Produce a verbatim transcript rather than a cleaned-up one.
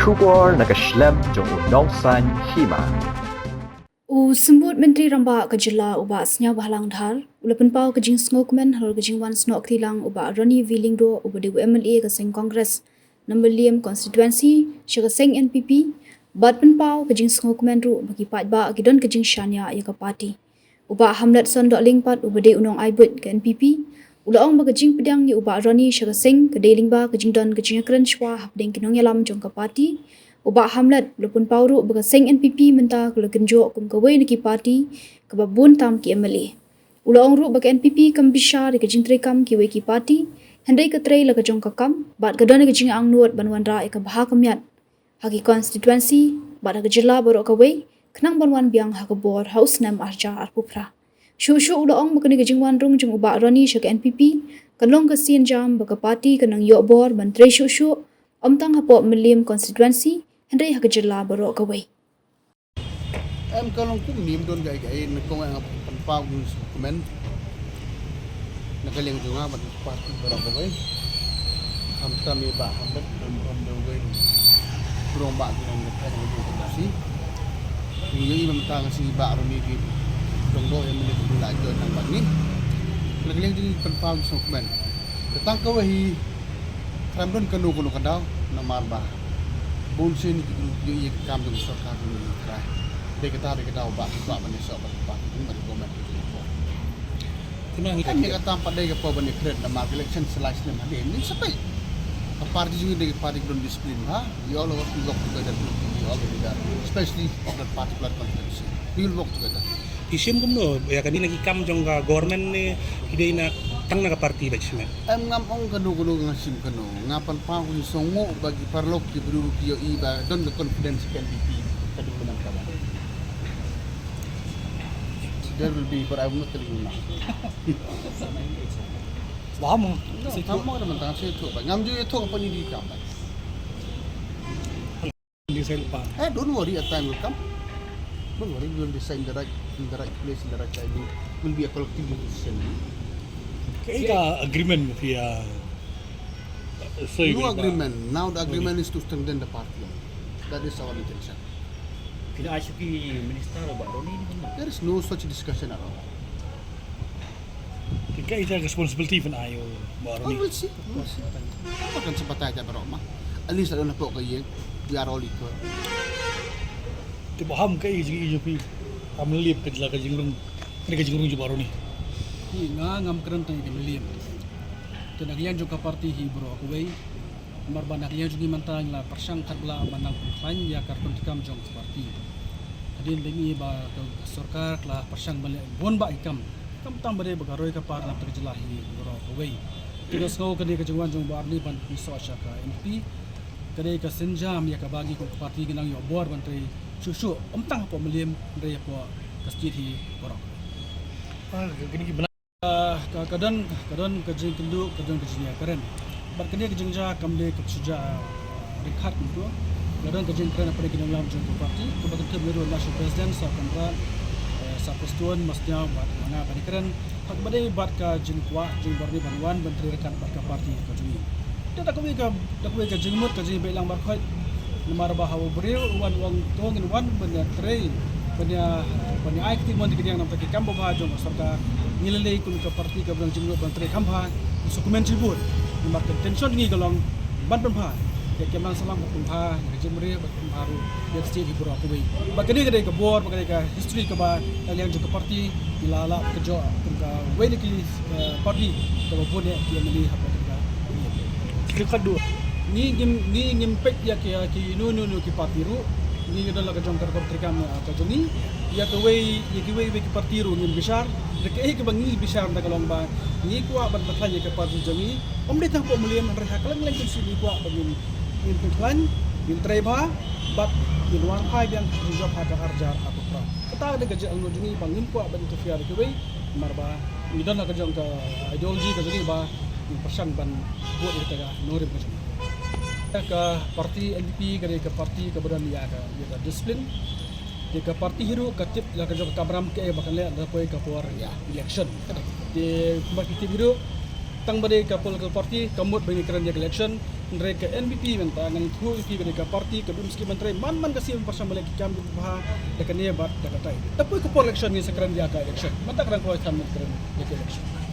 Khubor na ka shlem jong u Nongsaiñ Hima. U Symbud Myntri Rangbah ka jylla u Bah Sniawbhalang Dhar u la pynpaw ka jingsngewkmen halor ka jingwan snoh kti lang u Bah Ronnie V Lyngdoh uba dei u M L A ka seng Congress na Mylliem constituency sha ka seng N P P, bad pynpaw ka jingsngewkmen ruh ba ki paidbah ki don ka jingshaniah ïa ka party. U Bah Hamletson Dohling pat uba dei u nongai buit ka N P P u la ong ba ka jingpdiang ïa u Bah Ronnie sha ka seng ka dei lyngba ka jingdon ka jingïakren shuwa hapdeng ki nongïalam jong ka party. U Bah Hamlet u la pynpaw ruh ba ka seng N P P mynta ka la kynjoh kum kawei na ki party kaba bun tam ki M L A. U la ong ruh ba ka N P P kam bishar ïa ka jingtreikam kiwei ki party, hynrei ka trei la ka jong ka kam bad ka don ïa ka jingangnud ban wanrah ïa ka bha ka miat ha ki constituency bad ha ka jylla baroh kawei, khnang ban wan biang ha ka bor ha u snem ar hajar arphew phra. Shuh shuh u la ong ba kane ka jingwan rung jong u Bah Ronnie sha ka N P P kan long ka sienjam ba ka party kan nang ïoh bor ban trei shuh shuh, ym tang hapoh Mylliem constituency, hynrei ha ka jylla baroh kawei. Em, ka long kumne, ym don kaei kaei, nyngkong nga pynpaw ka jingsngewkmen na ka liang jong nga bad ki party baroh kawei. Khamtam ïa i Bah Hamlet, don burom dewwei, burom ba ki nang ka thaiñ ka jong ka party. Ngi ïohi mynta ka sngi i Bah Ronnie Lyngdoh ïa mynta ka la join lang bad ngi. Na ka liang jong ngi pynpaw ka jingsngewkmen. Tang kawei hi, khlem don kano kano ka daw, namar ba bun sien ki briew ki ïohi ïa ka kam jong ka sorkar jong ngi, trai. Dei kata, dei kata ba, ba ban ïasoh bad ka party, bad ka government ka jong ngi. Kane ka tam pat dei ka por ban ïakren, namar ka election sa lai snem hadien. Ngi sa peit. Ka party jong ngi dei ka party ka don discipline, ha? We all work, we work together, we all together, especially of that particular constituency. We will work together. Phi shim kumno ïa kane na ki kam jong ka government ne ki dei na tang na ka party ba ki shim? Em, ngam ong kano kano, nga shim kano. Nga pynpaw ka jingsngewnguh ba ki paralok ki briew ki ïohi ba don ka confidence ka N P P ka dei ka nang ka ba. There will be, but I will not tell you now. Faham? No, ngam ong da mynta, nga shu ïathuh ba ngam ju ïathuh ka pynïaid kam ba. Decide pa. Eh, don't worry, a time will come. Don't worry, we will decide in the right, in the right place, in the right timing. Will be a collective decision. Kaei ka agreement ma phi ïa soi? No agreement. Now the agreement is to strengthen the party. That is our intention. Phi la ai sha ki minister, Bah Ronnie ne? There is no such discussion at all. Kaei ka responsibility phin ai ïa u Bah Ronnie? Oh, we'll see. We'll see. Ba kan sa batai ta baroh ma. At least, la don hapoh ka ïing, we are all equal. Te Bah Ham, kaei ka jingïohi jong phi, kam lip ka jingïalang, kane ka jingrung jong u Bah Ronnie? Hi, nga ngam kren tang ïa ka Mylliem. Te na ka liang jong ka party hi baroh kawei. Namar ba na ka liang jong ngi mynta ngi la pyrshang katba lah ban nang pynkhlaiñ ïa ka rukom treikam jong ka party. Hadien ba ngi ba ka sorkar ka la pyrshang ban leh bun bah ki kam. Khamtam ba dei ba ka roi ka par na ka jylla hi baroh kawei. Te nga sngew kane ka jingwan jong u Bah Ronnie ban ïasoh sha ka M P ka dei ka sienjam ïa kaba ngi kum ka party ngi nang ïoh bor ban trei shuh shuh, ym tang hapoh Mylliem hynrei hapoh ka state hi baroh. Ah, kine ki bna- Ah, ka, ka don, ka don ka jingkynduh, ka don ka jingïakren. Bad kane ka jingjia kam dei ka shu jia, ah, ryngkat kumto. Ka don ka jingkren hapdeng ki nongïalam jong ka party, kaba kynthup ïa u National President Sir Conrad, eh, Sir Prestone, Bah Sniaw bad nga ban ïakren. Ha kaba dei bad ka jingkwah jong u Bah Ronnie ban wan ban trei ryngkat bad ka party ka jong ngi. Te da kawei ka, da kawei ka jingmut, ka jingbeh lang baroh khoit. Namar ba haba u briew u wan u ong to ngin wan ban ïatrei, ban ïa, ban ïa ai kti mon kti diang na bynta ki kam babha jong ka sorkar. Ngi lei lei kum ka party kaba don jingmut ban trei kham bha, ngi sngewkmen shibun. Namar ka intention ngi ka long ban pynbha ïa ka imlang sahlang, ban pynbha ïa ka jingmut, ban pynbha ruh ïa ka state hi baroh kawei. Ba ka dei, ka dei ka bor, ba ka dei ka history kaba na liang jong ka party ngi la lah kynjoh kum kawei na ki, eh, party kaba bun ïa ki M L A hapoh ka. Ki khadduh. Ngi ngim, ngi ngim peit ïa ki, ïa kino kino ki party ruh. Ngi ngi don la ka jong ka rukom treikam, eh, ka jong ngi. Ïa kawei, ïa kiwei wei ki party ruh ngim bishar. Da kaei kaba ngi bishar da ka long ba ngi kwah ban pynkhlaiñ ïa ka party jong ngi. Ym dei tang hapoh Mylliem, hynrei ha kylleng kylleng constituency ngi kwah ba ngin, ngin pynkhlaiñ, ngin trei bha bad ngin wanrah biang ka jingjop ha ka ar hajar arphew phra. Kata ka dei ka jingangnud jong ngi ba ngim kwah ban interfere da kiwei, namar ba ngi don la ka jong ka ideology ka jong ngi ba ngin pyrshang ban bud ïa kata ka nongrim ka jong ngi. Ka party N P P ka dei ka party kaba don ïa ka, ïa ka discipline. Te ka party hi ruh ka tip la ka jong ka kamram kaei ba kan leh da poi ka por election. Te kumba phi tip hi ruh, Tang ba dei ka political party ka mut ba ngi kren ïa ka election, hynrei ka N P P mynta ngan ïathuh ïa phi ba dei ka party ka dum skhem, hynrei man man ka sien pyrshang ban leh ki kam kiba bha da kane bad da katai. Te poi ka por election ngin sa kren ïa ka election. Mynta ka dang kloi than ban kren ïa ka election.